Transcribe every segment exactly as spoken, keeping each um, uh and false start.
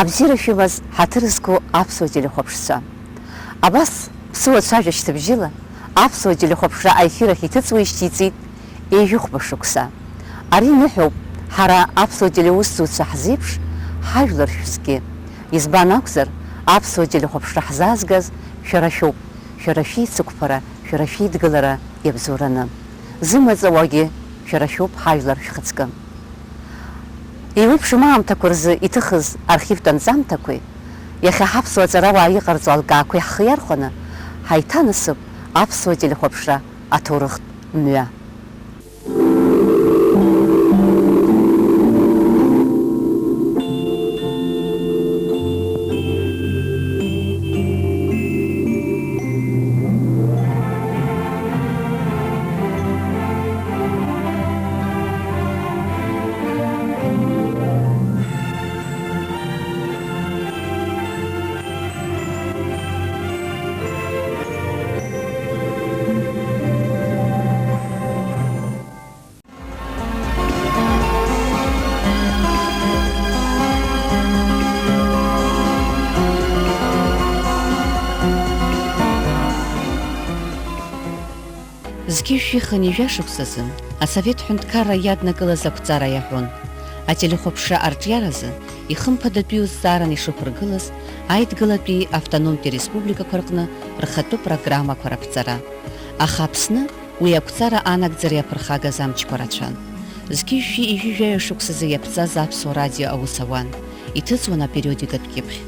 Абзиара шәымаз, ҳаҭыр зқәу аԥсуа телехәаԥшцәа. Абас, ԥсуа цәажәашьҭыбжьыла, аԥсуа телехәаԥшра аефир ахь иҭыҵуа ишьҭиҵеит ҩажәихәба шықәса. Ари ныҳәоуп, ҳара аԥсуа телеусзуҩцәа ҳзеиԥш, ҳажәлар шәзгьы. Избан акәзар, аԥсуа телехәаԥшра ҳзаазгаз шәара шәоуп, шәара шәеицықәԥара, шәара шәеидгылара иабзоураны. Зымаҵ ауагьы шәара шәоуп, ҳажәлар шәхаҵкы. Еиуеиԥшым аамҭақәа рзы иҭыхыз архивтә анҵамҭақәеи, иахьа ҳаԥсуа ҵарауаа иҟарҵо алкаақәеи ҳхы иархәаны, ҳаиҭанасып аԥсуа телехәаԥшра аҭоурыхтә мҩа. Зқьи жәшәи хынҩажәа шықәсазы Асовет ҳәынҭқарра иаднакылаз ақәҵара иаҳәон. Ателехәаԥшра арҿиаразы ихымԥадатәиу зҵааран ишықәыргылаз Аидгылатәи автономтәи республикақәа рҟны рхатәы программақәа раԥҵара. Аха Аԥсны уи ақәҵара анагӡара иаԥырхагаз амчқәа рацәан. Зқьи жәшәи ҩажәи жәаҩа шықәсазы иаԥҵаз Аԥсуа радио аус ауан, иҭыҵуан апериодикатә кьыԥхь.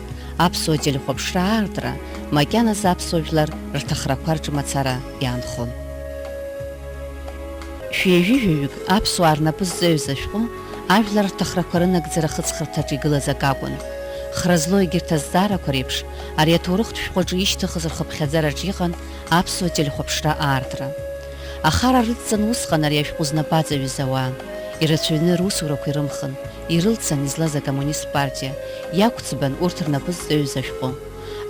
Аԥсуа телехәаԥшра аартра макьаназы аԥсуа жәлар рҭахрақәа рҿы мацара иаанхон. Шәи ҩажәи жәаҩык аԥсуаа рнапы зҵаҩыз ашәҟәы ажәлар рҭахрақәа рынагӡара ахыҵхырҭаҿы игылаз акы акәын. Хра злоу егьырҭ азҵаарақәа реиԥш, ари аҭоурыхтә шәҟәы аҿы ишьҭыхыз рхыԥхьаӡараҿы иҟан аԥсуа телехәаԥшра аартра. Ахара рыдҵан усҟан ари ашәҟәы знапы аҵаҩыз ауаа. Ирацәаҩны русурақәа ирымхын, ирылцан излаз акоммунист партиа, иақәӡбан урҭ рнапы зҵаҩыз ашәҟәы.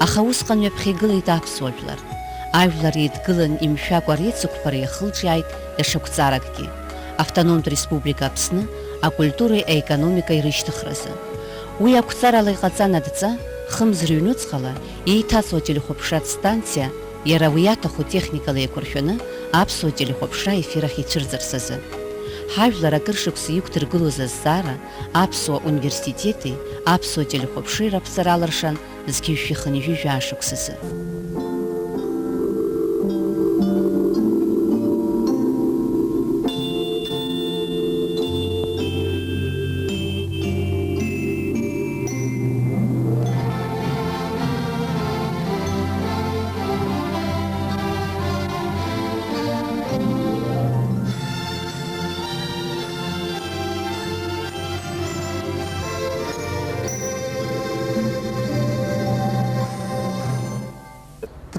Аха усҟан ҩаԥхьа игылеит аԥсуа жәлар. Ажәлар еидгылан имшәакәа реицықәԥара иахылҿиааит даҽа қәҵаракгьы, Автономтә Республика Аԥсны акультуреи аекономикеи рышьҭыхразы. Уи ақәҵарала иҟаҵан адҵа, хымз рыҩнуҵҟала еиҭаҵуа ателехәаԥшратә станциа, иара уи иаҭаху техникала еиқәыршәаны аԥсуа телехәаԥшра аефир ахь ицәырҵырц азы. Ҳажәлар акыр шықәса иқәдыргылоз азҵаара аԥсуа университети аԥсуа телехәаԥшреи раԥҵара алыршан зқьи жәшәи хынҩажәи жәаа шықәсазы.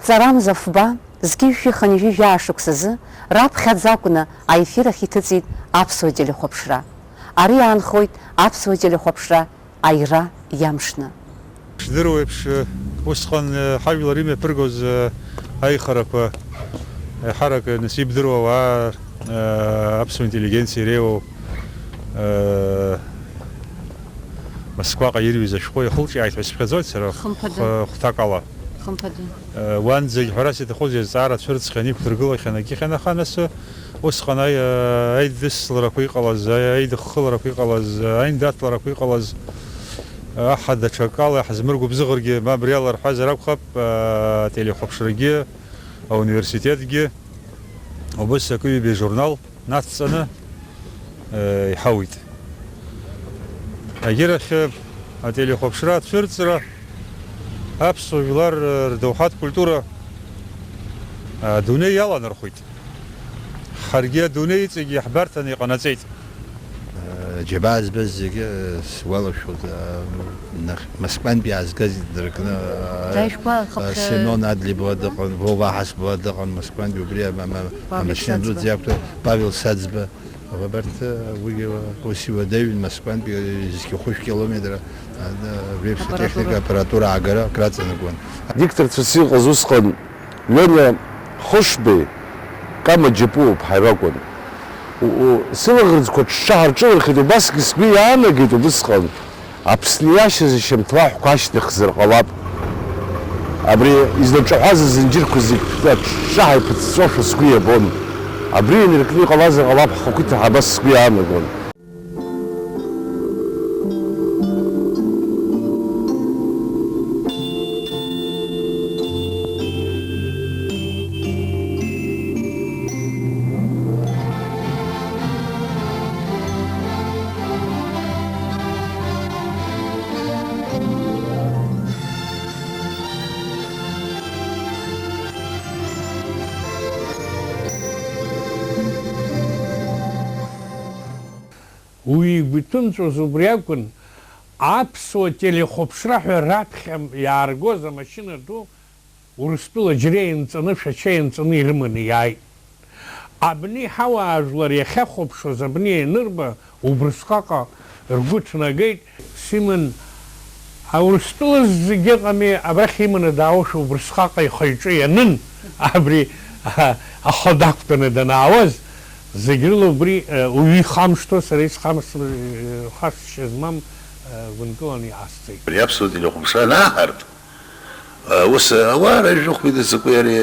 Ԥҵарамза фба, зқьи жәшәи хынҩажәи жәаа шықәсазы раԥхьаӡа акәны аефир ахь иҭыҵит аԥсуа телехәаԥшра. Ари аанхоит аԥсуа телехәаԥшра аира иамшны. Шдыру еиԥш, усҟан, э, ҳажәлар имҩаԥыргоз, э, аихарақәа, э, ҳарак, э, нас ибдыруа ауаа, э, аԥсуа интеллигенциа иреиуоу, э, Москваҟа ирҩыз ашәҟәы иахылҿиааит ҳәа сыԥхьаӡоит сара. Хымԥада. Хә-, хәҭак ала. Хымԥада. Э, уанӡагь ҳәарас иҭахузеи, азҵаара цәырҵхьан, иқәдыргылахьан, акгьы хьанаханасы, усҟан аи-, аидысларақәа иҟалаз, аи-, аидыххыларақәа иҟалаз, аиндаҭларақәа иҟалаз, аҳа даҽакала иаҳзымыргәыбзыӷыргьы, ма абри ала рҳәазар акәхап, ателехәаԥшрагьы, ауниверситетгьы, убыс акы-ҩба ижурнал нацҵаны, э, иҳауит. Егьырахь, ателехәаԥшра ацәырҵра аԥсуа жәлар, э, рдоуҳатә культура, э, адунеи иаланархәит. Ҳаргьы адунеи иҵегь иаҳбарҭаны иҟанаҵеит. Э, џьабаа збаз зегьы, э, сгәалашәоит, э, нах-, Москвантәи иаазгаз идыркны, э, Даишәгәалахап, э, Семен Адлеиба дыҟан, Вова Ҳасба дыҟан, Москвантәи убри ама-, ама-, Павел амашьына Саӡба. Дуӡӡа иақәтәа, Павел Саӡба. Абарҭ, уигьы ус иуадаҩын, Москвантәи зқьи хәышә километр, а, реиԥш Аппаратура. Атехника аппаратура аагара акраҵанакуан. Дикторцәас иҟаз усҟан Лиониа Хәышбеи, Кама Џьапуа ԥҳаҩ акәын. У-, у-, сылаӷырӡқәа ҽҽаҳарҿылырхеит, убасгьы сгәы иаанагеит убысҟан. Аԥсны иашьаз ашьамҭлаҳәқәа ашьҭыхзар ҟалап. Абри излаҿаҳәаз азынџьырқәа зегь аҿҿаҳа иԥыҵәҵәошәа сгәы иабон. Абри инаркны иҟалазар ҟалап ҳхақәиҭра ҳәа абас сгәы иаанагон. Уи игәы иҭымҵәоз убри акәын, аԥсуа телехәаԥшра ҳәа раԥхьа иааргоз амашьына ду Урыстәыла џьара ианҵаны, Шәача ианҵаны ирыманы иааит. Абни ҳауаажәлар иахьахәаԥшуаз абни ианырба, убрысҟаҟа ргәы ҭнагеит. Симон, Аурыстәыла зегьы ыҟами, абрахь иманы даауашәа убрысҟаҟа ихы-иҿы ианын, абри, а, ахы дақәтәаны данаауаз, зегь рыла убри, э, уаҩы ихамышҭуа, сара исхамышҭуа, э, хашҭшьа змам, э, гәынкыланы иҟасҵеит. Абри аԥсуа телехәаԥшра анаҳарт, Ус ауаа рыжәҩахә идыҵакуи ари,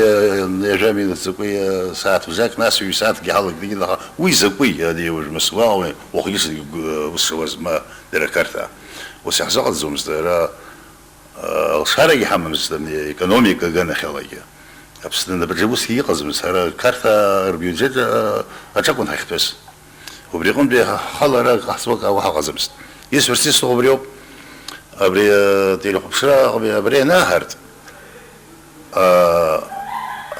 ҩажәа минуҭ закәи, сааҭ бжак, нас ҩ-сааҭкгьы ҳалагӡаны, аха уи закәи, ани уажә Москва, уахгьы ус шауаз ма дара Қарҭаа. Ус иаҳзыҟаҵаӡомызт, ара, алшарагьы ҳамамызт, ани економика аганахьалагьы. Аԥсны напаҿы усгьы иҟаӡамызт, ара Қарҭаа рбиуџьет, а, аҿакәын ҳахьтәаз. Убри аҟынтәи ҳхала ара ак ҟаҳҵо акы уаҳа ыҟаӡамызт. Исҳәарц исҭаху убриоуп. Абри, э, телехәаԥшра аҟны абри анаҳарт, а,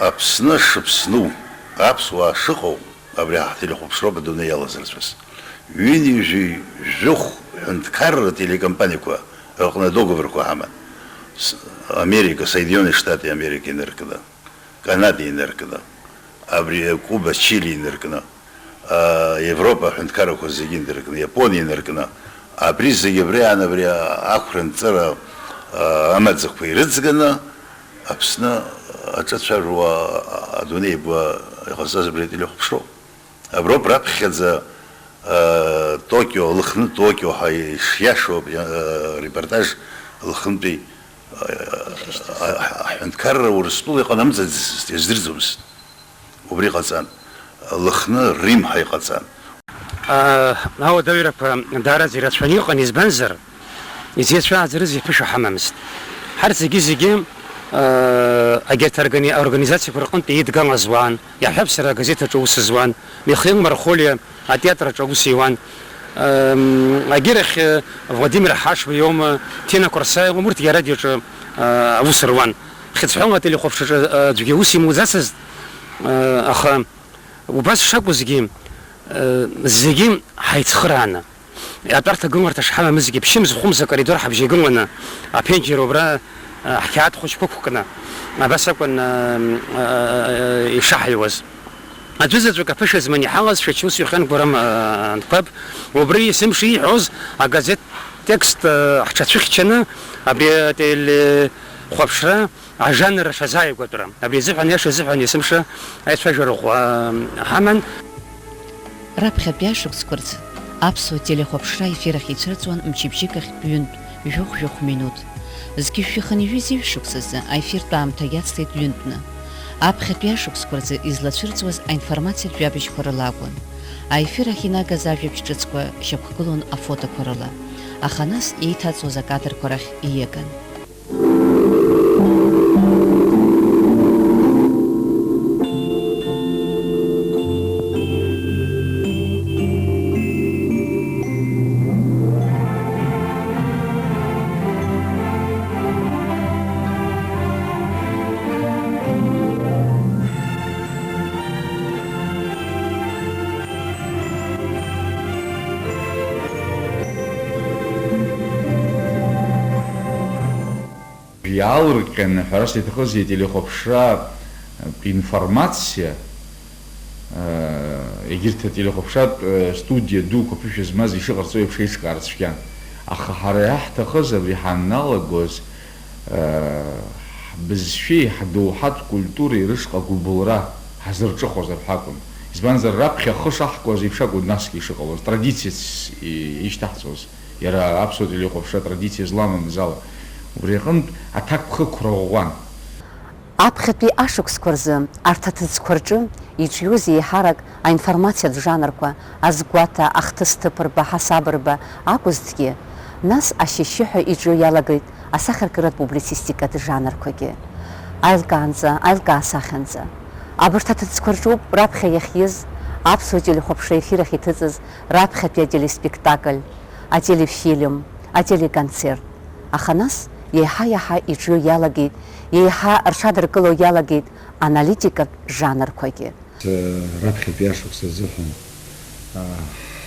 Аԥсны шыԥсну, аԥсуаа шыҟоу, абри ҳтелехәаԥшроуп адунеи иалазырҵәаз. Ҩынҩажәи жәохә ҳәынҭқарра телекомпаниақәа рыҟны адоговорқәа ҳаман. С-, Америка, Соединённые Штаты Америки инаркны. Канада инаркны, абри Куба, Чили инаркны, а, Европа аҳәынҭқаррақәа зегьы инаркны, Иапониа инаркны, абри зегьы абри аан, абри ақәра анҵыра, а, амаӡақәа ирыҵганы, Аԥсны аҿыцәажәауа, а, адунеи иабо иҟазҵаз абри ателехәаԥшроуп. Аброуп раԥхьаӡа, э, Токио, Лыхны Токио ҳәа ишиашоу абри, э, репортаж Лыхнытәи, э, аҳәынҭқарра Урыстәыла иҟанамҵаӡацызт, иаздырӡомызт. Убри ҟаҵан. Лыхны Рим ҳәа иҟаҵан. Э, ауадаҩрақәа даараӡа ирацәаны иҟан, избанзар, изеицәааӡарыз иаԥышәа ҳамамызт. Ҳарҭ зегьы-зегьы, э, агьырҭ органи-, аорганизациақәа рҟынтә еидгылаз уаан, иаҳҳәап, сара агазеҭ аҿы аус зуан, Михаил Мархолиа атеатр аҿы аус иуан, эм, агьырахь, э, Владимир Ҳашба иоума, Ҭина Қәарсаиа иоума, урҭгьы арадиоҿы, э, аус руан. Хьыӡҳәала ателехәаԥшраҿы, э, аӡәгьы аус имуӡацызт, э, аха убас шакәызгьы, э, зегьы ҳаицхырааны, атәарҭа гыларҭа шҳамамызгьы, ԥшьымз-хәымз акоридор ҳабжьагыланы, аԥенџьыр убра, э, ҳқьаад хәыҷқәа ықәкны, абас акәын, э, э, ишаҳаиуаз. Аӡәызаҵәык аԥышәа зман иҳалаз Шәача ус иҳәан Гәарам, э, Анқәаб, убри есымша ииҳәоз агазеҭ текст, э, ҳҽацәыхьчаны, абри ателехәаԥшра ажанр шазааигәатәра. Абри азыҳәан, аиаша азыҳәан, есымша аицәажәара ӷәӷәа ҳаман. Раԥхьатәи ашықәсқәа рзы аԥсуа телехәаԥшра аефир ахь ицәырҵуан мчыбжьык ахь ҩынтә, жәохә-жәохә минуҭ. Зқьи жәшәи хынҩажәи жәшықәсазы аефиртә аамҭа иацлеит ҩынтәны. Аԥхьатәи ашықәсқәа рзы излацәырҵуаз аинформациатә жәабжьқәа рыла акәын. Аефир ахь инагаз ажәабжь ҿыцқәа шьақәгылон афотоқәа рыла, аха нас еиҭаҵуаз акадрқәа рахь ииаган. Иаалырҟьаны, ҳәарас иаҭахыз ателехәаԥшра, информациа, егьырҭ ателехәаԥшратә студиа дуқәа ԥышәа змаз ишыҟарҵо еиԥш еиҿкаарц цәгьан. Аха ҳара иаҳҭахыз абри ҳанналагоз, ҳбызшәеи ҳдоуҳатә культуреи рышҟа гәыбылра ҳазырҿыхозар ҳәа акәын. Избанзар, раԥхьа ахы шаҳкуаз еиԥш акәын насгьы ишыҟалоз, традициас ишьҭаҳҵоз. Иара аԥсуа телехәаԥшра атрадициа зламамыз ала, убри аҟынтә аҭакԥхықәра ӷәӷәан. Аԥхьатәи ашықәсқәа рзы арҭ аҭыӡқәа рҿы иҿиоз еиҳарак аинформациатә жанрқәа, азгәаҭа, ахҭыс-ҭыԥырба, ҳасабырба акәызҭгьы, нас ашьшьыҳәа иҿио иалагеит асахьаркыратә публицистикатә жанрқәагьы. Аилкаанӡа, аилкаасахьанӡа. Абарҭ аҭыӡқәа рҿоуп раԥхьа иахьиз аԥсуа телехәаԥшра ефир ахь иҭыҵыз раԥхьатәи ателеспектакль, ателефильм, ателеконцерт. Аха нас иаҳа-иаҳа иҿио иалагеит, иаҳа рҽадыркыло иалагеит аналитикатә жанрқәагьы. Раԥхьатәи ашықәс азыҳәан, а,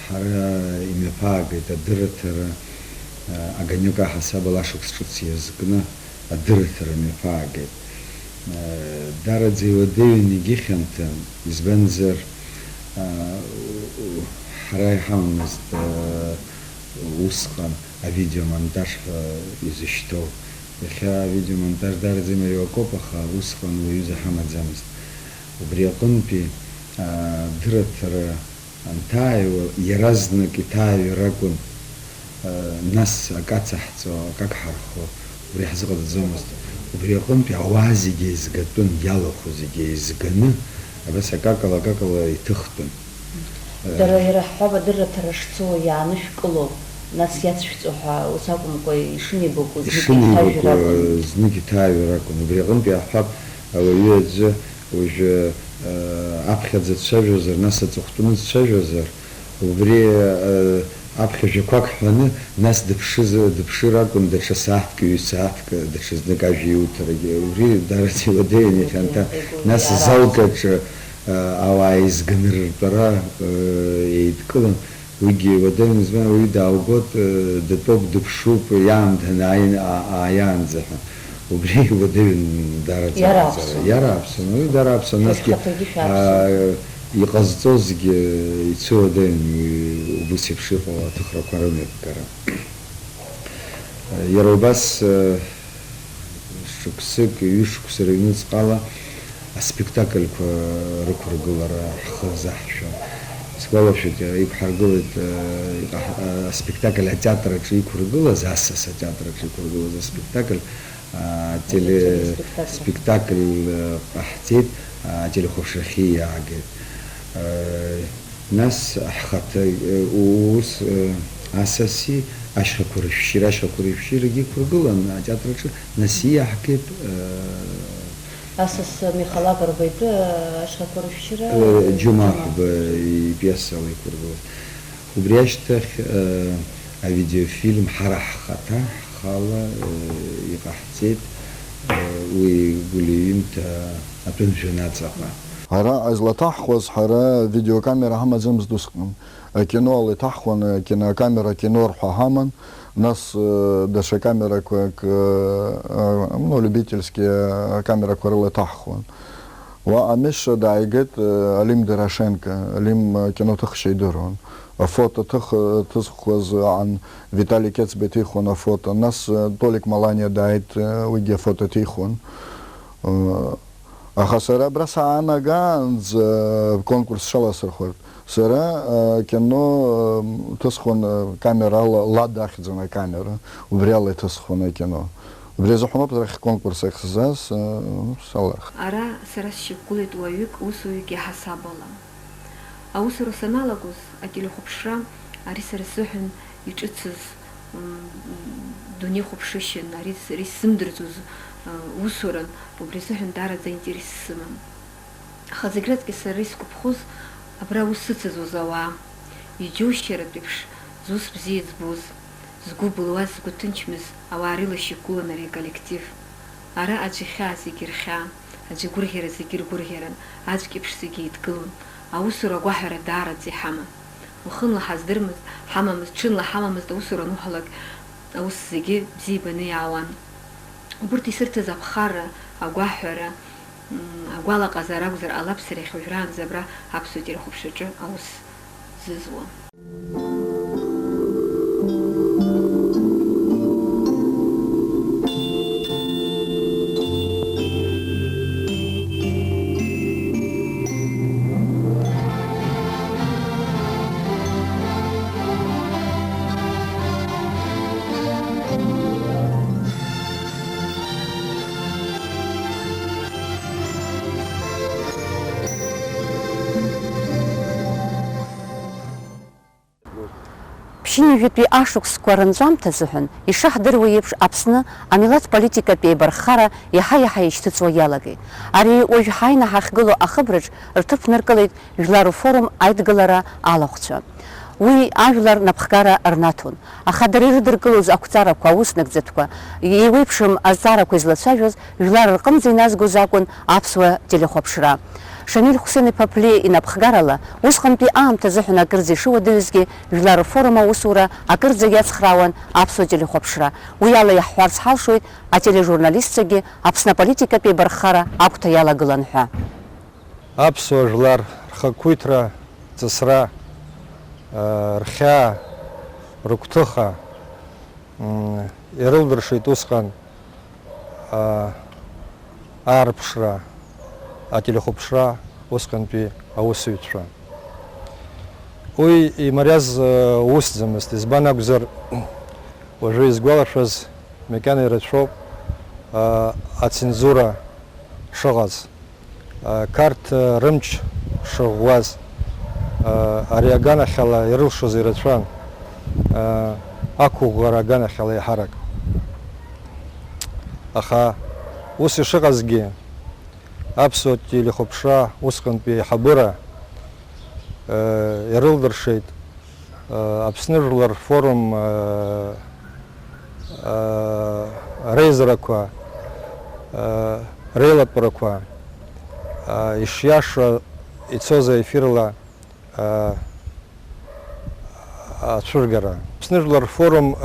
ҳара имҩаԥаагеит адырраҭара, а, Огонёк аҳасабала ашықәс ҿыц иазкны адырраҭара мҩаԥаагеит. Даараӡа иуадаҩын егьихьанҭан, избанзар, ҳара иҳамамызт усҟан авидеомонтаж ҳәа изышьҭоу. Иахьа авидеомонтаж даараӡа имариоу акоуп, аха усҟан уаҩы изаҳамаӡамызт. Убри аҟынтәи адырраҭара анҭааиуа, иаразнак иҭааҩыр акәын, нас акы ацаҳҵо, акы агҳархо, убри ҳзыҟаҵаӡомызт. Убри аҟынтәи ауаа зегьы еизгатәын, иалахәу зегьы еизганы, абас акакала, акакала иҭыхтәын. Дара, иара ҳҳәап, адырраҭара шцо иаанышәкыло, нас иацәшәҵо ҳәа ус акәымкәа, ишынеибакәу знык еиҭажәыр акәын. Ишынеибакәу знык иҭааҩыр акәын. Убри аҟынтәи иаҳҳәап, ауаҩы аӡәы уажәы, э, аԥхьаӡа дцәажәозар, нас аҵыхәтәаны дцәажәозар, убри, э, аԥхьа жәақәак ҳҳәаны, нас дыԥшыз-, дыԥшыр акәын даҽа сааҭк, ҩ-сааҭк, даҽазнык ажәа иуҭарагьы. Убри даараӡа иуадаҩын иахьанҭа. Нас залк аҿы, э, ауаа еизганы рыртәара, э, еидкылан. Уигьы уадаҩын, избан, уаҩы дааугоит, э, датәоуп, дыԥшуп, иаамҭа анааин-, а-, ааиаанӡа ҳәа. Убри уадаҩын даараӡа. Иара аԥсуан. Иара аԥсуан, уи дара аԥсуан, насгьы, шәхаҭагьы шәаԥсуан, аа, иҟазҵозгьы ицо уадаҩын, уи убыс еиԥш иҟоу аҭыхрақәа рымҩаԥгара. Иара убас, э, шықәсык, ҩышықәса рыҩнуҵҟала аспектакльқәа рықәыргылара ҳхы азаҳшәон. Исгәалашәоит, иқәҳаргылеит, э, иҟаҳ-, э, аспектакль атеатр аҿы иқәыргылаз, асас атеатр аҿы иқәыргылаз аспектакль, а, теле-, телеспектакль. Спектакль, э, ҟаҳҵеит, а, телехәаԥшрахьы иаагеит. Э, Нас ҳхаҭа, э, ус, э, асаси ашьхақәа рышәшьыра, ашьхақәа рышәшьырагьы иқәыргылан атеатраҿы, нас иаҳгеит, э, Асас Михал Агрба итәы, э, ашьхақәа рышәшьыра, э, Џьумахәба ипиесала иқәыргылеит. Убри ашьҭахь, э, авидеофильм ҳара ҳхаҭа, ҳхала, э, иҟаҳҵеит, э, уи гәлиҩымҭа атәым жәҩан аҵаҟа. Ҳара излаҭаҳхуаз, ҳара видеокамера ҳамаӡамызт усҟан. Акино ала иҭаҳхуан, акино-, акамера, акино рҳәа ҳаман, нас, э, даҽа камерақәак, э, э, ну, любительски, э, камерақәа рыла иҭаҳхуан. Уаҟа Миша дааигеит, э, Алим Дорошенко, Алим, э, акиноҭыхшьа идыруан. Афото ҭых-, э, ҭызхуаз аан Витали Кецба иҭихуан афото. Нас, э, Толик Маланиа дааит, э, уигьы афото ҭихуан. Э, Аха сара абра саанагаанӡа конкурс шаласырхәартә, сара, а, кино, а, ҭысхуан, а, камерала, Лада ахьӡын акамера, убри ала иҭысхуан акино. Убри азыҳәаноуп арахь конкурс ахь сзас, а, саларх. Ара сара сшьақәгылеит уаҩык, усуҩык иаҳасабала. Аусура саналагоз, ателехәаԥшра ари сара сзыҳәан иҿыцыз, м, дунеихәаԥшышьан, ари с-, ари сзымдырӡоз, ы, усуран, убри азыҳәан даараӡа аинтерес сыман. Аха зегь рыцкьа сара исгәаԥхоз, абра аус зыцызуаз ауаа, иџьоушьаратә еиԥш, зус бзиа збоз, згәы былуаз, згәы ҭынчмыз ауаа рыла ишьақәгылан ари аколлектив. Ара аӡә ихьаа зегьы рхьаа, аӡә игәырӷьара зегьы ргәырӷьаран, аӡәк иеиԥш зегьы еидкылон. Аусура агәаҳәара даараӡа иҳаман. Уахынла ҳаздырмызт, ҳамамызт, ҽынла ҳамамызт, аусура ануҳәалак, аус зегьы бзиа ибаны иаауан. Убырҭ исырҭаз аԥхарра, агәаҳәара, м, агәалаҟазаара акәзар ҟалап сара иахьа уажәраанӡа абра аԥсуа телехәаԥшраҿы аус зызуа. Ԥшьынҩажәатәи ашықәсқәа рынҵәамҭа азыҳәан, ишаҳдыруа еиԥш, Аԥсны амилаҭ политикатә еибарххара иаҳа-иаҳа ишьҭыҵуа иалагеит. Ари уажә ҳааины ҳахьгылоу ахыбраҿ рҭыԥ ныркылеит Жәлар рфорум аидгылара алахәцәа. Уи ажәлар напхгара рнаҭон. Аха дара ирыдыркылоз ақәҵарақәа, аус нагӡатәқәа, еиуеиԥшым азҵаарақәа излацәажәоз жәлар рҟынӡа иназгоз акәын аԥсуа телехәаԥшра. Шамиль Хәсен-иԥа Ԥлиа инапхгарала, усҟантәи аамҭа азыҳәан акырӡа ишыуадаҩызгьы, Жәлар рфорум аусура акырӡа иацхраауан аԥсуа телехәаԥшра. Уи ала иаҳҳәарц ҳалшоит, атележурналистцәагьы Аԥсны аполитикатә еибарххара агәҭа иалагылан ҳәа. Аԥсуа жәлар рхақәиҭра, ҵысра, рхьаа, рыгәҭыха, м, ирылдыршеит усҟан, а, аарԥшра, ателехәаԥшра усҟантәи аусзуҩцәа. Уи имариаз, а, усӡамызт, избан акәзар, уажәы изгәалашәаз макьана ирацәоуп, а, ацензура шыҟаз. Қарҭ рымч шыӷәӷәаз, ари аганахьала ирылшоз ирацәан, ақәыӷәӷәара аганахьала еиҳарак. Аха ус ишыҟазгьы, аԥсуа телехәаԥшра усҟантәи аиҳабыра ирылдыршеит, Аԥсны жәлар рфорум реизарақәа, реилатәарақәа ишиашоу ицоз аефирла ацәыргара. Аԥсны жәлар рфорум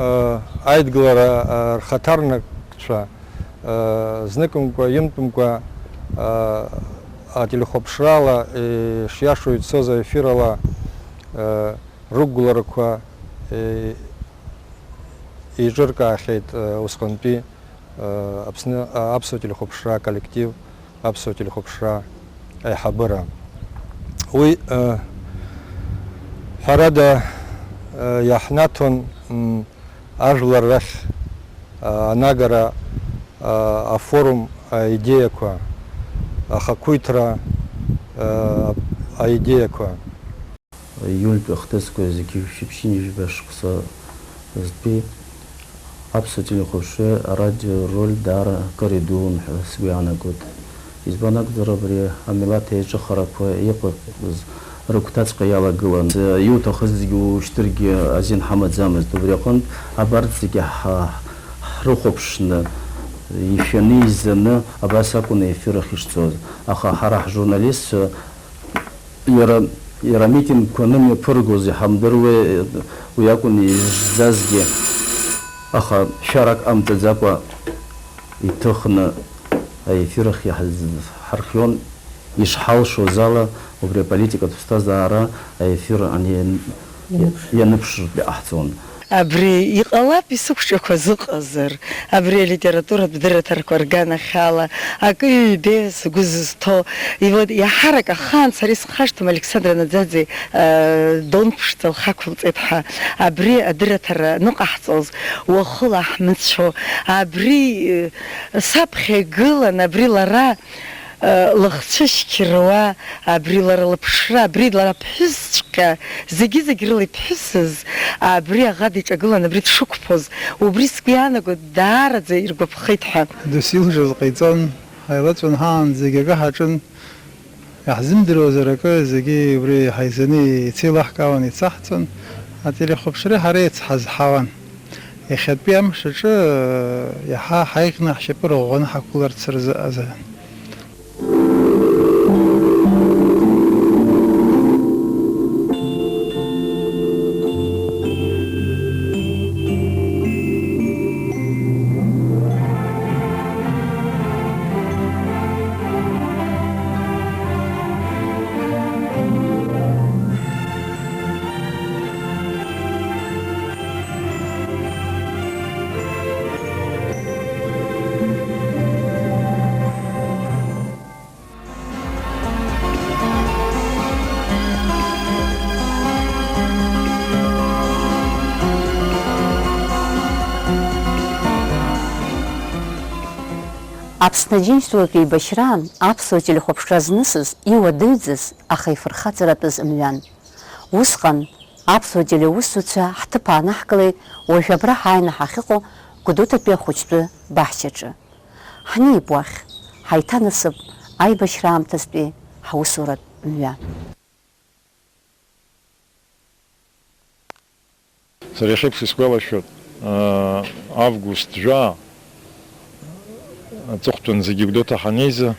аидгылара рхаҭарнакцәа зныкымкәа, ҩынтәымкәа ателехәаԥшрала ишиашоу ицоз аефирла рықәгыларақәа, е, еиҿыркаахьеит, е, усҟантәи, е, Аԥсны, а, аԥсуа телехәаԥшра аколлектив, аԥсуа телехәаԥшра аиҳабыра. Уи, е, ҳәарада, е, иаҳнаҭон, м, ажәлар рахь, е, анагара, е, афорум аидеиақәа, ахақәиҭра, е, аидеиақәа. Июльтәи ахҭысқәа зегьы шәаԥшьынҩажәи жәаба шықәса зтәи аԥсуа телехәаԥшреи арадио рроль даара акыр идуун ҳәа сгәы иаанагоит. Избан акәзар, абри амилаҭ еиҿыхарақәа иҟақәаз рыгәҭаҵәҟьа иалагылан. Иуҭахызгьы ушьҭыргьы азин ҳамаӡамызт. Убри аҟынтә абарҭ зегьы ҳа-, ҳрыхәаԥшны, ишәаны, изаны абас акәын аефир ахь ишцоз. Аха ҳара ҳжурналистцәа Иара, иара амитингқәа анымҩаԥыргоз иҳамдыруеи, уи акәын изжәӡазгьы, аха шәарак ҟамҵаӡакәа иҭыхны аефир ахь иаҳз-, ҳархион, ишҳалшоз ала, убри аполитикатә ԥсҭазаара аефир ани-, Ианыԥш- ианыԥшыртә иҟаҳҵон. Абри иҟалап исықәҿиақәаз ыҟазар, абри алитературатә дырраҭарақәа рганахьала, акы-ҩбеи сгәы зызҭо, и вот иаҳарак ахаан сара исхашҭуам Александр Наӡаӡе, э, Дон ԥшӡа лхы ақәылҵеит ҳәа. Абри адырраҭара аныҟаҳҵоз, уахыла ҳмыцәо, абри, э, саԥхьа игылан, абри лара, Лыхцәы шьқьыруа, абри лара лыԥшра, абри лара ԥҳәысҵәҟьа, зегьы-зегь рыла иԥҳәысыз, абри аӷа диҿагылан, абри дшықәԥоз, убри сгәы иаанаго даараӡа иргәаԥхеит ҳәа. Досу илшоз ҟаиҵон, ҳаилаҵәон ҳаан, зегь акы ҳаҿын, иаҳзымдыруазар акы, зегьы убри ҳаизаны еицеилаҳкаауан, еицаҳҵон, ателехәаԥшреи ҳареи еицҳазҳауан. Иахьатәи амш аҿы иаҳа ҳаиӷьны ҳшьапы рыӷәӷәаны ҳақәгыларц рзы азыҳәан. Аԥсны Аџьынџьтәылатә еибашьраан аԥсуа телехәаԥшра знысыз, иуадаҩӡаз, аха ифырхаҵаратәыз мҩан. Усҟан Аԥсуа телеусзуҩцәа ҳҭыԥ аанаҳкылеит уажә абра ҳааины ҳахьыҟоу Гәдоуҭатәи ахәыҷтәы баҳчаҿы. Ҳнеип уахь, ҳаиҭанасып аибашьра аамҭазтәи ҳусуратә мҩа. Сара иахьеиԥш исгәалашәоит, аа, август жәаа, аҵыхәтәан зегьы Гәдоуҭа ҳанеиза,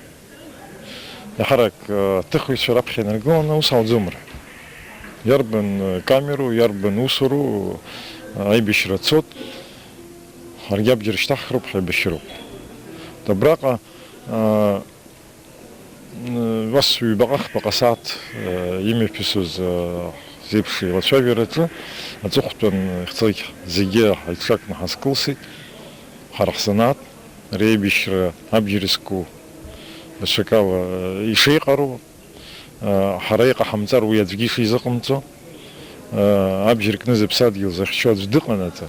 еиҳарак, аа, аҭыхҩцәа раԥхьа инаргыланы аус ҟалҵом рҳәеит. Иарбан, аа, камеру, иарбан усуру, аа, аибашьра цот, ҳаргьы абџьар шьҭаҳхроуп, ҳаибашьроуп. Абраҟа, аа, Ус ҩбаҟа-хԥаҟа сааҭ, э, имҩаԥысуаз, э, зеиԥш еилацәажәараҿы аҵыхәтәан ихцалак зегьы ҳаиҿакны ҳазкылсит, ҳара ҳзанааҭ, реибашьра абџьар зку даҽакала, э, ишеиҟароу, э, ҳара иҟаҳамҵар уи аӡәгьы ишизыҟамҵо. Абџьар кны зыԥсадгьыл захьчо аӡә дыҟанаҵы,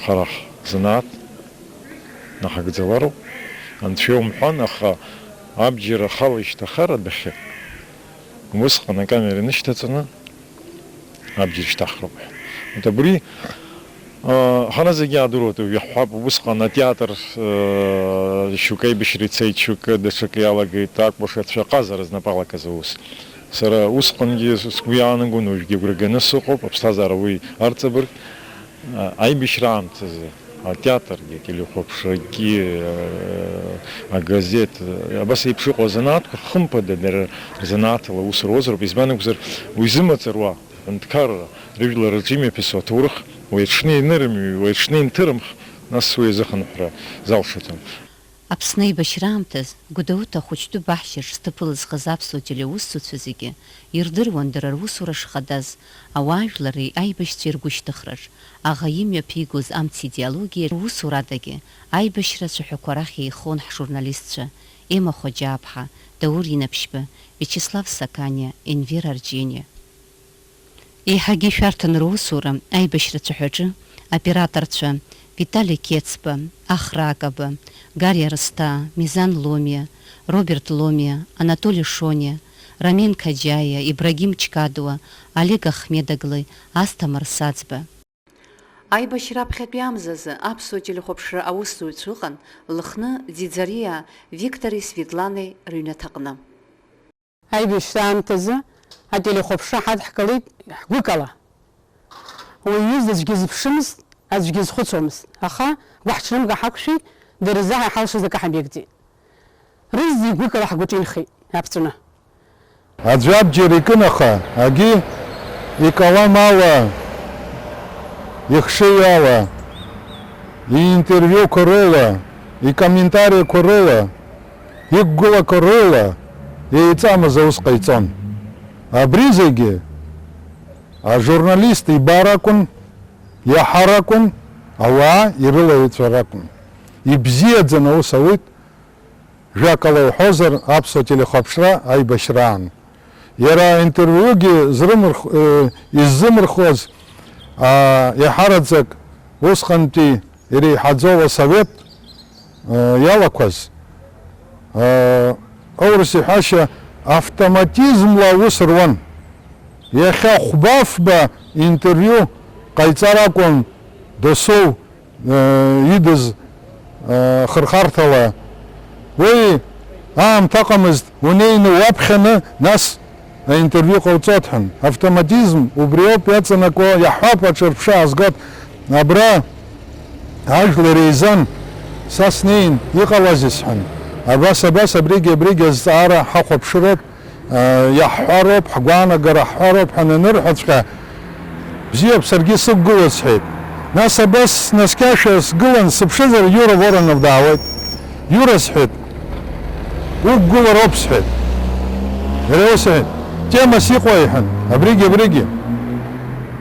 ҳара ҳзанааҭ наҳагӡалароуп, анцәа иумҳәан, аха абџьар ахала ишьҭахар адәахьы, убысҟан акамера инышьҭаҵаны абџьар шьҭаҳхроуп ҳәа. Абри Ҳара зегьы иаадыруеит, уажә иаҳҳәап, убысҟан атеатр, шьоукы аибашьра ицеит, шьоукы даҽакы иалагеит, акәашацәа ҟазара знапалакыз аус. Сара усҟангьы сгәы иаанагон, уажәгьы агәра ганы сыҟоуп, аԥсҭазаара уи арҵабырг. Аибашьра аамҭазы атеатргьы, ателехәаԥшрагьы, агазеҭ, абас еиԥш иҟоу азанааҭқәа, хымԥада, дара рзанааҭ ала аус руазароуп, избан акәзар, уизымаҵ руа. Аҳәынҭқарра, рыжәлар рҿы имҩаԥысуа аҭоурых, уи аҽны ианырымҩуи, уи аҽны ианҭырымх, нас уи азыхынҳәра залшаӡом. Аԥсны аибашьра аамҭаз Гәдоуҭа ахәыҷтәы баҳчаҿ зҭыԥ ылызхыз аԥсуа телеусзуҩцәа зегьы ирдыруан дара русура шхадаз, ауаажәлари аибашьцәеи ргәышьҭыхраҿ, аӷа имҩаԥигоз амц идеологиа русурадагьы аибашьра ацәаҳәақәа рахь еихон ҳжурналистцәа Ема Хоџьааԥҳа, Даур Инаԥшьба, Виачеслав Саканиа, Енвер Арџьениа. Еиҳагьы ишәарҭан русура аибашьра цәаҳәаҿы аоператорцәа Витали Қецба, Ахра Акаба, Гариа Рысҭаа, Мизан Ломиа, Роберт Ломиа, Анатоли Шониа, Рамен Қаџьаиа, Ибрагим Чкадуа, Олег Ахмедаглы, Асҭамыр Саӡба. Аибашьра аԥхьатәи амзазы аԥсуа телехәаԥшра аусзуҩцәа ыҟан Лыхны, Ӡиӡариаа, Виктори Светланеи рыҩнаҭаҟны. Аибашьра аамҭазы ателехәаԥшра ҳадҳкылеит ҳгәыкала. Уаҩы аӡәгьы зыԥшымызт, аӡәгьы зхәыцуамызт, аха гәаҳҽанымга ҳақәшәеит, дара рзы ҳа иҳалшаз акы ҳамеигӡеит. Рызегь гәыкала ҳгәаҿы инхеит аԥҵәаны. Аӡә абџьар икын, аха агьи икалам ала, ихшыҩ ала, иинтервиуқәа рыла, икомментариақәа рыла, иқәгылақәа рыла еиҵамыз аус ҟаиҵон. Абри зегьы ажурналист ибар акәын, иаҳар акәын, ауаа ирылаҩҵәар акәын. Ибзиаӡаны аус ауит, жәакала уҳәозар, аԥсуа телехәаԥшра аибашьраан. Иара аинтервиугьы зрымырх-, э, иззымырхуаз, аа, иаҳараӡак усҟантәи иреиҳаӡоу асовет, э, иалақәаз, э, аурыс иҳәашьа автоматизмла аус руан. Иахьа хәба-фба интервиу ҟаиҵар акәын досу э, идыз, э, хырхарҭала. Уи аамҭа ыҟамызт, унеины уаԥхьаны, нас аинтервиу ҟауҵот ҳәан. Автоматизм убриоуп иаҵанакуа, иаҳҳәап, аҿырԥшы аазгот. Абра ажәлар еизан, са снеин, иҟалазеи сҳәан. Абас, абас, абригьы, абригьы азҵаара ҳахәаԥшыроуп. Иаҳҳәароуп, ҳгәаанагара ҳҳәароуп ҳәа ананырҳәаҵәҟьа, бзиоуп, саргьы сықәгылоит, сҳәеит. Нас абас снаскьашәа сгылан, сыԥшызар, Иура Воронов даауеит. Иура, сҳәеит, уқәгылароуп, сҳәеит. Иара ус иҳәеит, темас иҟои, иҳәан, абригьы, абригьы.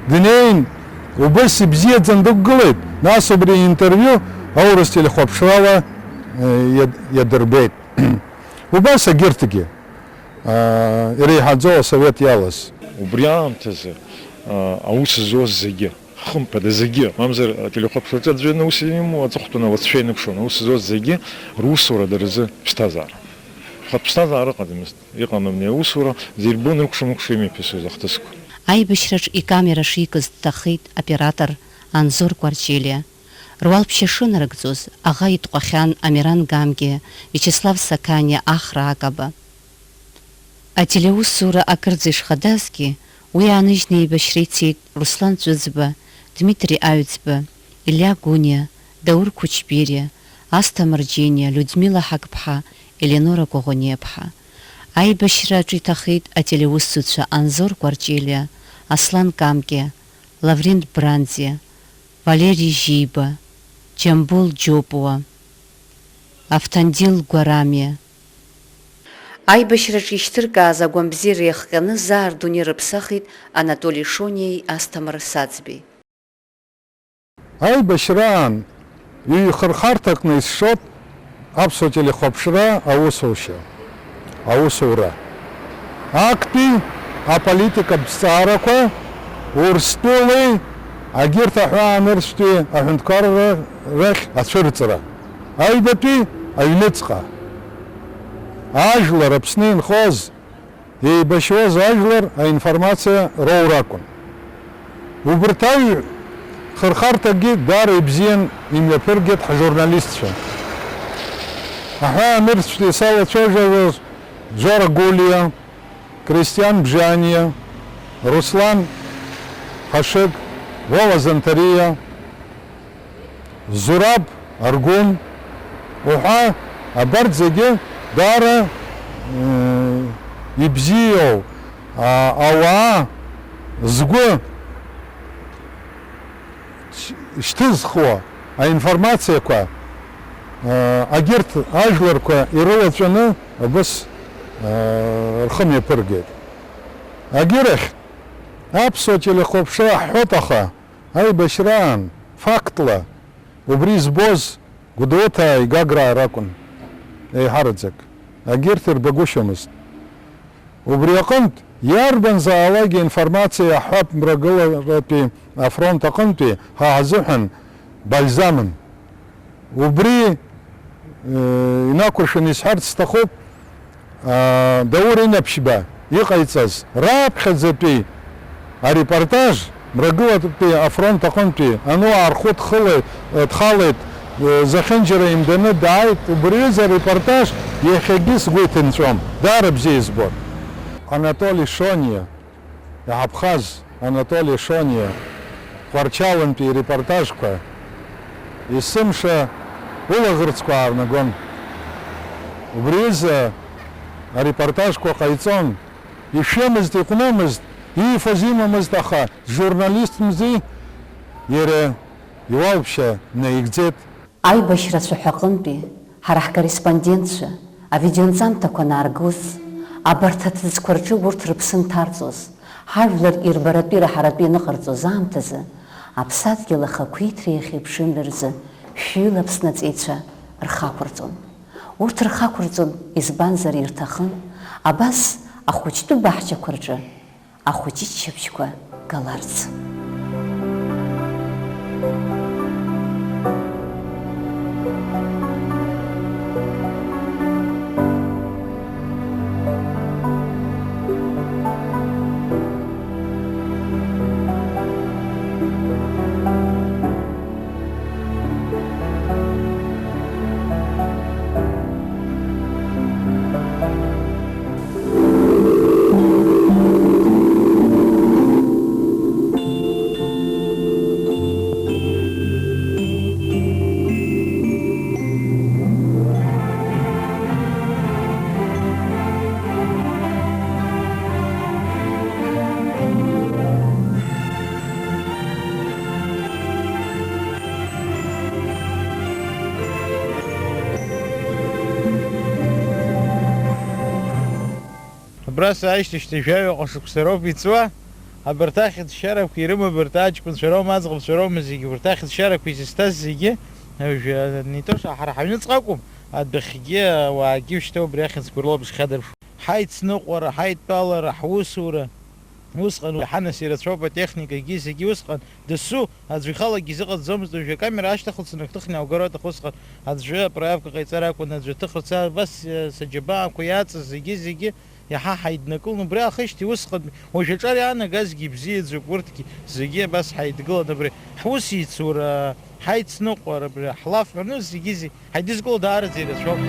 Днеин, убыс ибзиаӡан дықәгылеит, нас убри интервиу аурыс телехәаԥшрала, э, иад-, иадырбеит. Убас агьырҭгьы. Иреиҳаӡоу асовет иалаз. Убри аамҭазы, аус зуаз зегьы, хымԥада зегьы, мамзар ателехәаԥшраҿы аӡәы аус имоу аҵыхәтәаны ауацәа иныԥшуан, аус зуаз зегьы русура дара рзы ԥсҭазаара. Хатә ԥсҭазаара ыҟаӡамызт, иҟан абни аусура, зегь рбон рыкәша-мыкәша имҩаԥысуаз ахҭысқәа. Аибашьраҿ икамера шикыз дҭахеит оператор Анзор Кәарҷелиа. Руалԥшьа шынарыгӡоз, аӷа итҟәахьан Амиран Гамгиа, Виачеслав Сақаниа, Ахра Акаба. Ателеусура акырӡа ишхадазгьы, уи ааныжьны еибашьра ицеит Руслан Ҵәыӡба, Дмитри Аҩӡба, Илиа Гәыниа, Даур Қәычбериа, Асҭамыр Џьениа, Людмила Ҳақԥҳа, Елеонора Коӷониаԥҳа. Аибашьраҿ иҭахеит ателеусзуҩцәа Анзор Кәарҷелиа, Аслан Камкиа, Лаврент Бранӡиа, Валери Жьиба, Џьамбул Џьопуа, Автандил Гәарамиа. Аибашьраҿы ишьҭыркааз агәамбзиара иахҟьаны заа рдунеи рыԥсахит Анатоли Шониеи Асҭамыр Саӡбеи. Аибашьраан ҩ-хырхарҭакны исшоит аԥсуа телехәаԥшра аусушьа, аусура. Актәи аполитикатә зҵаарақәа Урыстәылеи агьырҭ аҳәаанырцәтәи аҳәынҭқарра рахь ацәырҵра, аҩбатәи аҩныҵҟа. Ажәлар Аԥсны инхоз еибашьуаз ажәлар аинформациа роур акәын. Убырҭ аҩ-хырхарҭакгьы даара ибзиан имҩаԥыргеит ҳжурналистцәа. Аҳәаанырцәтәи салацәажәалоз Жора Гулиа, Кристиан Бжаниа, Руслан Хашык, Вова Занҭариа, Зураб Аргәын уҳәа абарҭ зегьы даара, э, ибзиоу, а, ауаа згәы ш-, шьҭызхуа аинформациақәа, э, агьырҭ ажәларқәа ирылаҵәаны абас, э, рхы мҩаԥыргеит. Агьырахь, аԥсуа телехәаԥшра ҳҳәоит, аха аибашьраан фактла убри збоз Гәдоуҭааи Гаграа ракәын еиҳараӡак, агьырҭ ирбагәышьомызт. Убри аҟынтә, иарбанзаалак информациа иаҳҳәап Мрагыларатәи афронт аҟынтәи ҳа ҳзыҳәан бальзамын. Убри, э, инақәыршәаны исҳәарц сҭахуп, аа, Даур Инаԥшьба иҟаиҵаз раԥхьаӡатәи арепортаж, Мрагылатәи афронт аҟынтәи ануаа рхәы дхылеит, э, дхалеит, э, зехьынџьара имданы дааит, убри аҩыза арепортаж иахьагьы сгәы иҭынҵәом, даара бзиа избоит. Анатоли Шониа. Иҳаԥхаз Анатоли Шониа Тҟәарчалынтәи ирепортажқәа есымша улаӷырӡқәа аарнагон. Убри азы арепортажқәа ҟаиҵон, ишәымызт, иҟәнымызт, иифоз имамызт, аха журналистмзи иара иуалԥшьа наигӡеит. Аибашьра ацәаҳәа аҟынтәи ҳара ҳкорреспондентцәа, авидеонҵамҭақәа анааргоз, абарҭ аҭыӡқәа рҿы урҭ рыԥсы анҭарҵоз, ҳажәлар ирбаратәи раҳаратәы ианыҟарҵоз аамҭазы, аԥсадгьыл ахақәиҭра иахьеиԥшым рзы шәҩыла Аԥсны аҵеицәа рхы ақәырҵон. Урҭ рхы ақәырҵон, избанзар, ирҭахын абас ахәыҷтәы баҳчақәа рҿы ахәыҷыччаԥшьқәа галарц. Абра сааижьҭеи шьҭа жәаҩаҟа шықәса роуп иҵуа. Абарҭ ахьӡшьарақәа ирымоу абарҭ аҷкәынцәа роума, аӡӷабцәа роума зегьы, абарҭ ахьӡшьарақәа изызҭаз зегьы, уажәы, не то что ҳара ҳаҩныҵҟа акәым, адәахьгьы ауаагьы шьҭа убри ахьӡқәа рылоуп ишхьадырԥшуа. Ҳаицныҟәара, ҳаидтәалара, ҳусура, усҟан уи ҳанас ирацәоуп, атехникагьы зегьы усҟан дасу, аӡәы ихалагьы изыҟаҵаӡомызт, уажәы акамера ашьҭахылҵын, акы ҭыхны иааугар аҭаху усҟан, аӡәы апроявка ҟаиҵар акәын, аӡәы аҭыхырц, абас, э, саџьабаақәа иаҵаз зегьы-зегьы, Иаҳа ҳаиднакылон, убри аахижьҭеи усҟантәи, уажә аҿар иаанагазгьы ибзиаӡоуп, урҭгьы зегьы абас ҳаидгылан, абри ҳусеицура, ҳаицныҟәара, абри ҳлаф ҳәаны зегьы-зегь ҳаидызкыло даараӡа ирацәоуп.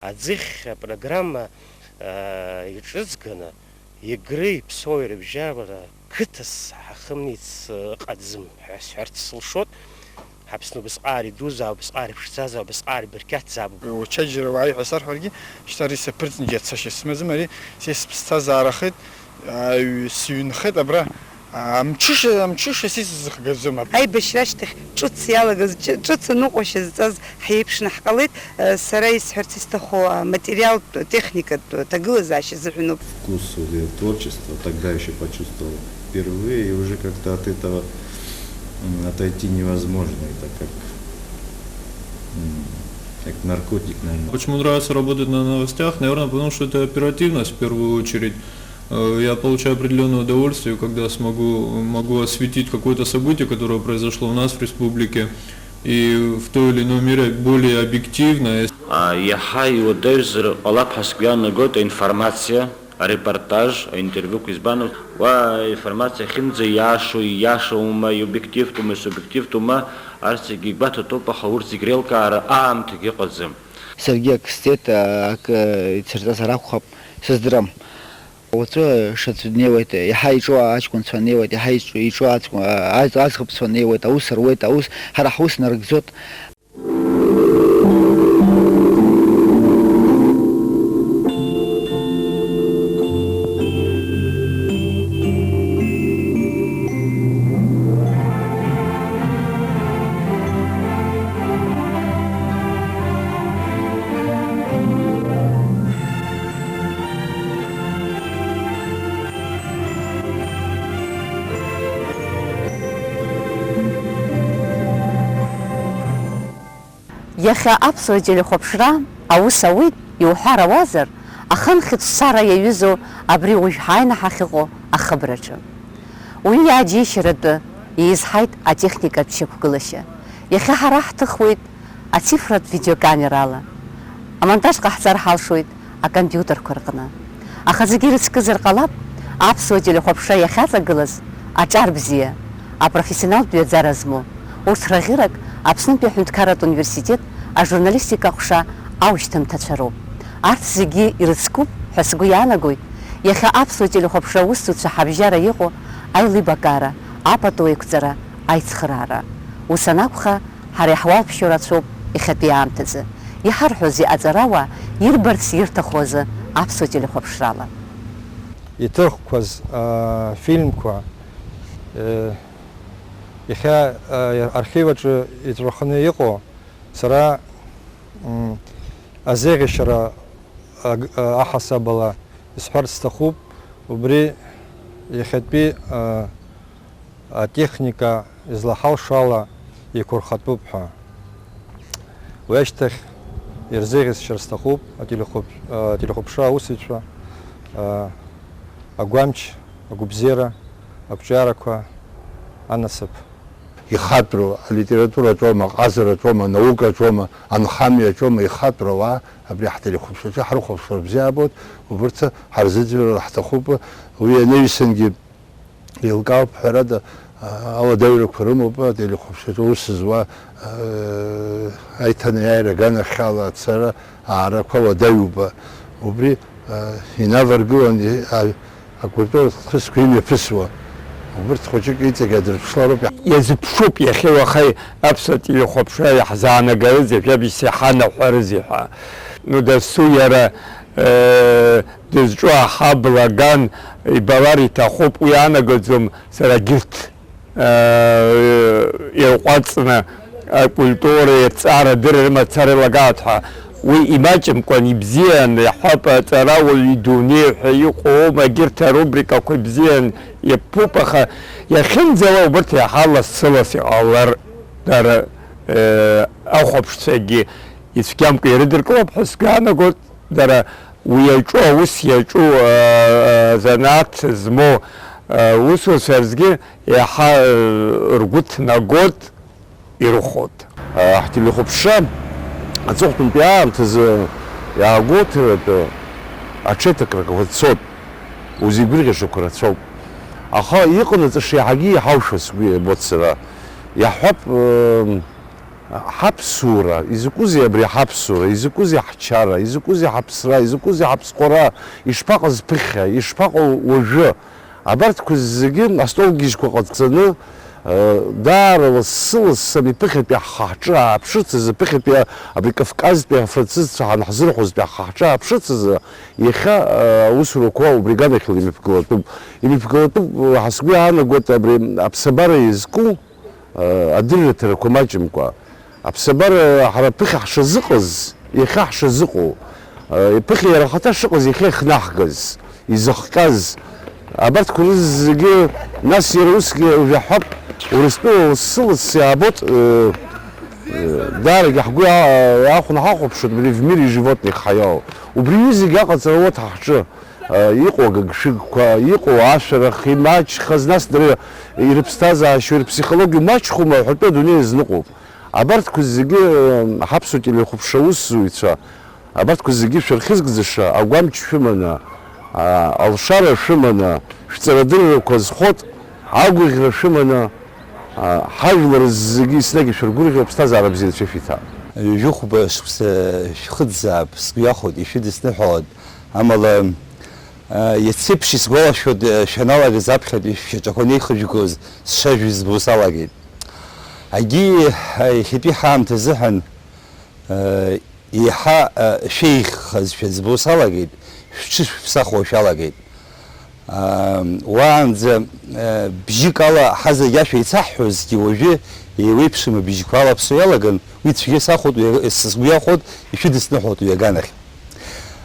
Аӡыхь апрограмма, аа, иҿыҵганы, Егри Ԥсоуи рыбжьара қыҭас ҳахымниц ыҟаӡам ҳәа сҳәарц сылшоит. Ҳаԥсны убысҟак идузаап, убысҟак иԥшӡазаап, убысҟак ибырқьаҭзаап. Учаџьара уааи ҳәа сарҳәаргьы, шьҭа ари саԥырҵны џьара цашьа сымаӡам, ари са сыԥсҭазаарахеит, аҩ-, сыҩнхеит абра, амҽыша, амҽыша са исзыхгаӡом аб-. Аибашьра ашьҭахь ҿыц иалагаз, ҿы-, ҿыц аныҟәашьа зҵаз ҳиеиԥшны ҳҟалеит. Сара исҳәарц исҭаху аматериалтә, техникатә ҭагылазаашьа азыҳәаноуп. Вкус в её творчество тогда ещё почувствовал впервые, и уже как-то от этого, м, отойти невозможно. Это как, м, как наркотик, наверное. Почему нравится работать на новостях? Наверное, потому что это оперативность в первую очередь. Э, я получаю определённое удовольствие, когда смогу, могу осветить какое-то событие, которое произошло у нас в республике, и в той или иной мере более объективно. А, иаҳа иуадаҩзар ҟалап ҳәа сгәы иаанагоит аинформациа, арепортаж, аинтервиуқәа, избан акәу, уа аинформациа ахьынӡаиашоу, ииашоума, иобиективтәума, исубиективтәума, арҭ зегьы игәаҭатәуп, аха урҭ зегь реилкаара аамҭагьы ыҟаӡам. Саргьы акы сҵеит, акы ицырҵазар акәхап, сыздырам. Уаҵәы шаӡәы днеиуеит, иаҳа иҿу аҷкәынцәа неиуеит, иаҳа иҿу, иҿу аӡ-, аӡ-, аӡӷабцәа неиуеит, аус руеит, аус, ҳара ҳус нарыгӡоит. Иахьа аԥсуа телехәаԥшра аус ауеит иуҳәар ауазар, аханхьтә ссара иаҩызоу абри уажә ҳааины ҳахьыҟоу ахыбраҿы. Уаҩы иааџьеишьаратәы еизҳаит атехникатә шьақәгылашьа. Иахьа ҳара ҳҭыхуеит ацифратә видеокамерала. Амонтаж ҟаҳҵар ҳалшоит акомпиутерқәа рҟны. Аха зегьы ирыцкызар ҟалап, аԥсуа телехәаԥшра иахьаҵагылаз аҿар бзиа, апрофессионалтә ҩаӡара змоу. Урҭ раӷьырак Аԥснытәи аҳәынҭқарратә университет ажурналистика аҟәша аушьҭымҭацәа роуп. Арҭ зегьы ирыцкуп ҳәа сгәы иаанагоит иахьа аԥсуа телехәаԥшра аусзуҩцәа ҳабжьара иҟоу аилибакаара, апату еиқәҵара, аицхыраара. Ус анакәха, ҳара иаҳуалԥшьоу рацәоуп иахьатәи аамҭазы. Иҳарҳәозеи аҵарауаа ирбарц ирҭаху азы аԥсуа телехәаԥшрала? Иҭыхқәаз, аа, фильмқәа, э, иахьа, аа, архив аҿы иҵәахны иҟоу, сара, м, азеиӷьашьара аг-, а, аҳасабала исҳәарц сҭахуп, убри иахьатәи, а, атехника излаҳалшо ала иқәырхатәуп ҳәа. Уи ашьҭахь ирзеиӷьасшьар сҭахуп ателехәаԥ-, ателехәаԥшра аусзуҩцәа, агәамч, агәабзиара, ақәҿиарақәа, анасыԥ. Ихатәроу алитератураҿоума, аҟазараҿоума, анаукаҿоума, анхамҩаҿоума ихатәроу ауаа абри ҳтелехәаԥшраҿы ҳрыхәаԥшуа бзиа абоит, убырҭ ҳарзыӡырҩыр ҳҭахуп, уи анаҩсангьы еилкаауп, ҳәарада, а, ауадаҩрақәа рымоуп, ателехәаԥшраҿы аус зуа, а, аиҭанеиааира аганахьала ацара аарақәа уадаҩуп. Убри, а, инаваргылан, и-, а, акультуратә хҭысқәа имҩаԥысуа. Убырҭ хәыҷык иҵегь адырԥшла роуп. Иазыԥшуп иахьеи уахеи аԥсуа телехәаԥшра иаҳзаанагарызеи, жәабжьс иҳанаҳәарызеи ҳәа. Ну, дасу иара, э, дызҿу аҳабла ган ибалар иҭахуп, уи анагаӡом сара егьырҭ, э, ирҟәаҵны акультуреи аҭҵаарадырреи рымацара илагааит ҳәа. Уи имаҷымкәан ибзиан, иаҳҳәап, аҵарауаҩ идунеи ҳәа иҟоума, егьырҭ арубрикақәа бзиан иаԥуп, аха иахьынӡала убырҭ иаҳа лассы-ласс иҟалар, дара, э, ахәаԥшцәагьы ицәгьамкәа ирыдыркылап ҳәа сгәы иаанагоит, дара уи иаҿу, аус иаҿу, э, занааҭ змоу, э, усуцәа рзгьы иаҳа, э, ргәы ҭнагоит. Ирыхәоит. Ҳтелехәаԥшра аҵыхәтәантәи аамҭазы иаагәоуҭаратәы аҽеиҭакрақәа цоит, узеигәырӷьашақәа рацәоуп. Аха иҟанаҵаша иаҳагьы иҳаушәа сгәы иабоит сара. Иаҳҳәап, ыы, ҳаԥсура, изакәызеи абри ҳаԥсура, изакәызеи ҳчара, изакәызеи ҳаԥсра, изакәызеи ҳаԥсҟәара, ишԥаҟаз ԥыхьа, ишԥаҟоу уажәы? Абарҭқәа зегьы астолгьежьқәа ҟаҵаны, э, даара лассы-лассы ами ԥыхьатәи ҳхы-ҳҿы ааԥшырц азы, ԥыхьатәи абри Кавказтәи афранцызцәа ҳанҳзырҳәозтәи ҳхы-ҳҿы ааԥшырц азы, иахьа, э, аусурақәа убри аганахьала имҩаԥгалатәуп. Имҩаԥгалатәуп, э, ҳа сгәы иаанагоит абри аԥсабара иазку, э, адырраҭарақәа маҷымкәа. Аԥсабара ҳара ԥыхьа ҳшазыҟаз, иахьа ҳшазыҟоу, э, ԥыхьа иара ахаҭа шыҟаз, иахьа ихнаҳгаз, изыхҟьаз, абарҭқәа рызегьы, нас иара усгьы ужәаҳәап, Урыстәыла лассы-лассы иаабоит, э, э, даарагьы ҳгәы иа-, иаахәаны ҳахәаԥшуеит, абри в мире животных ҳаиоу. Убри аҩызагьы аҟаҵара уоуеит ҳа ҳҿы. Иҟоу агыгшәыгқәа, иҟоу ашәарах, имаҷхаз, нас дара ирыԥсҭазаашьоу, ирыԥсихологиа маҷхоума ҳәатәы адунеи азныҟәоуп. Абарҭқәа зегьы, ҳаԥсуа телехәаԥшра аусзуҩцәа, абарҭқәа зегьы шәырхьызгӡаша агәамч шәыманы, алшара шәыманы, шәҵарадыррақәа азхоит, агәаӷьра шәыманы, ҳажәлар зегьы еснагь ишәыргәырӷьо аԥсҭазаара бзиа анцәа шәиҭа. Ҩажәихәба шықәса шәхыҵзаап, сгәы иахәоит, ишәыдысныҳәалоит. Амала, а, иацеиԥш исгәалашәоит, а, шәаналагаз аԥхьатәи шәшьаҿақәа анеихыжәгоз сшажәыз збо салагеит. Агьи, а, иахьатәи ҳаамҭа азыҳәан, а, еиҳа, а, шәеиӷьхазшәа збо салагеит, шәҽышәыԥсахуа шәалагеит. Аа, уаанӡа, э, бжьык ала ҳазегь ашәа еицаҳҳәозгьы, уажәы еиуеиԥшым абжьқәа алаԥсо иалаган, уи цәгьа сахәоит, уи, сгәы иахәоит, ишәыдысныҳәоит уи аганахь.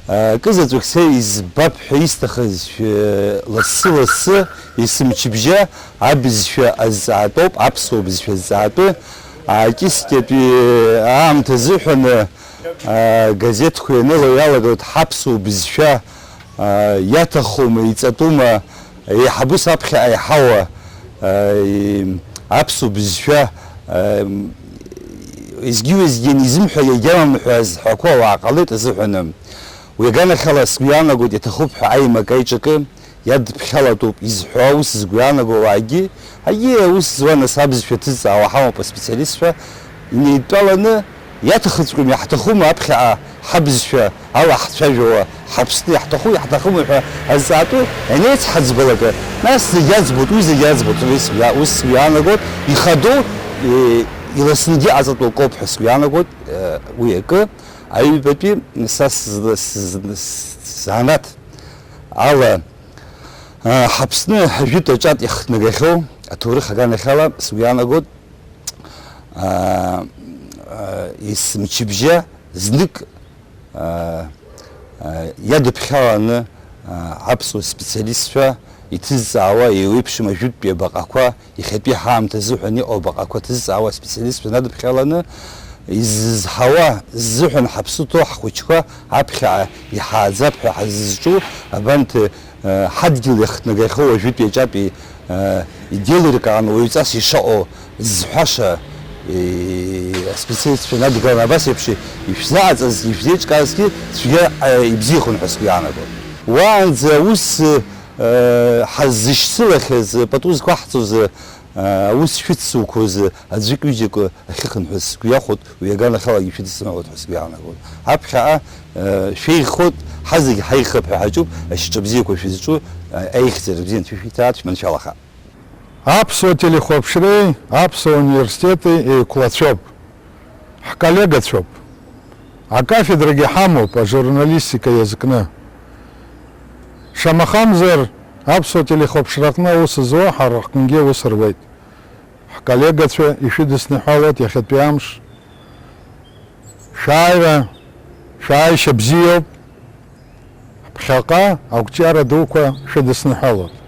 Э, акызаҵәык са избап ҳәа исҭахыз, э, лассы-лассы есымчыбжьа абызшәа азҵаатәоуп, аԥсуа бызшәа азҵаатәы, аакьыскьатәи аамҭа азыҳәан, э, газеҭқәа ианыло иалагоит ҳаԥсуа бызшәа, аа, иаҭахума, иҵатәума, еиҳабыс аԥхьаҟа иҳауа, аа, и-, аԥсуа бызшәа, аа, м, изгьы-уеизгьы анизымҳәа, иагьамам ҳәа зҳәақәо ауаа ҟалеит азыҳәаны. Уи аганахьала сгәы иаанагоит, иаҭахуп ҳәа аимак-аиҿакы иадыԥхьалатәуп изҳәо аус згәы иаанаго ауаагьы, егьи аус зуа нас абызшәа ҭызҵаауа ҳамоуп аспециалистцәа, инеидтәаланы, иаҭахыҵәҟьоуми, иаҳҭахума аԥхьаҟа ҳабызшәа ала ҳцәажәауа, ҳаԥсны иаҳҭаху, иаҳҭахыма ҳәа азҵаатәы ианеицҳаӡбалак, нас зегь иаӡбоит, уи зегь иаӡбоит, уи сгәы иа-, ус сгәы иаанагоит, ихадоу, е, иласнгьы аҵатәоуп ҳәа сгәы иаанагоит, е, уи акы, аҩбатәи са сзы-, сзы-, сзанааҭ ала, е, ҳаԥсны ажәытә аҿатә иахҭнагахьоу аҭоурых аганахьала сгәы иаанагоит, аа, аа, есымчыбжьа знык, аа, аа, иадыԥхьаланы, аа, аԥсуа специалистцәа иҭызҵаауа еиуеиԥшым ажәытәтәи абаҟақәа, иахьатәи ҳаамҭа азыҳәан иҟоу абаҟақәа ҭызҵаауа аспециалистцәа надыԥхьаланы, изызҳауа ззыҳәан ҳаԥсы ҭоу ҳхәыҷқәа аԥхьаҟа иҳааӡап ҳәа ҳазызҿу абанҭ, ҳадгьыл иахҭнагахьоу уажәытәи аҿатәи, еилыркааны уаҩҵас ишаҟоу зҳәаша, аспециалистцәа инадгаланы абас еиԥш ишәзааҵазгьы, ишәзеиҿкаазгьы цәгьа ибзиахон ҳәа сгәы иаанагон. Уаанӡа аус, ҳаззышьцылахьаз, пату зқәаҳҵоз, аус шәыцуқәоз аӡәык-ҩыџьак ахьыхынҳәыз сгәы иахәоит, уи аганахьалагьы шәыдысныҳәалоит ҳәа сгәы иаанагоит. Аԥхьаҟа, э, шәеиӷьхоит, ҳазегь ҳаиӷьхап ҳәа ҳаҿуп, ашьаҿа бзиақәа шәызҿу, э, аихьӡара бзиа анцәа шәиҭааит, шәманшәалаха. Аԥсуа телехәаԥшреи аԥсуа университети еиқәлацәоуп, ҳколлегацәоуп. Акафедрагьы ҳамоуп ажурналистика иазкны. Шамахамзар, аԥсуа телехәаԥшраҟны аус зуа ҳара ҳҟынгьы аус руеит. Ҳколлегацәа ишәыдысныҳәалоит иахьатәи амш. Шәааира Шәааишьа бзиоуп. Ҳԥхьаҟа ақәҿиара дуқәа шәыдысныҳәалоит.